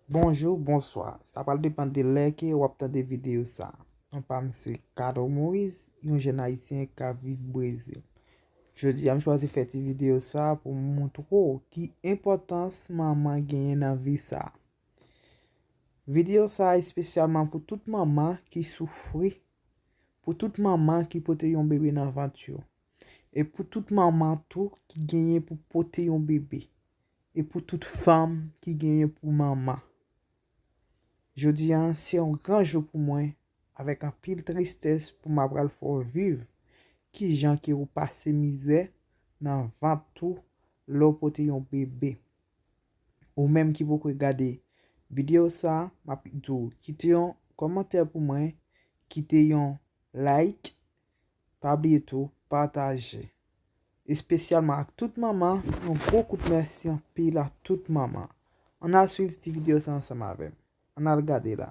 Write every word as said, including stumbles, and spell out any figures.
Bonjou, bonswa. Sa pral depann de lè ke w ap tande videyo sa. Non pa m se Cadro Moïse, yon jèn ayisyen k ap viv Brezil. Jodi a m chwazi fè ti videyo sa pou m montre w ki enpòtans manman genyen nan vi sa. Videyo sa espesyalman pou tout manman ki soufri, pou tout manman ki pote yon bebe nan vant yo, e pou tout manman tou ki genyen pou pote yon bebe, e pou tout fanm ki genyen pou manman. Jodi a se yon gran jou pou mwen, avèk anpil tristès pou m apral fè w viv kijan ke ou pase mizè nan vant ou lè w pote yon bebe. Ou menm ki poko gade videyo sa, m ap di w kite yon kòmantè pou mwen, kite yon like, pa bliye tou pataje. Espesyalman ak tout manman, yon gwo kout mèsi anpil a tout manman. Ann al swiv ti videyo sa ansanm avè m. Ann al gade la.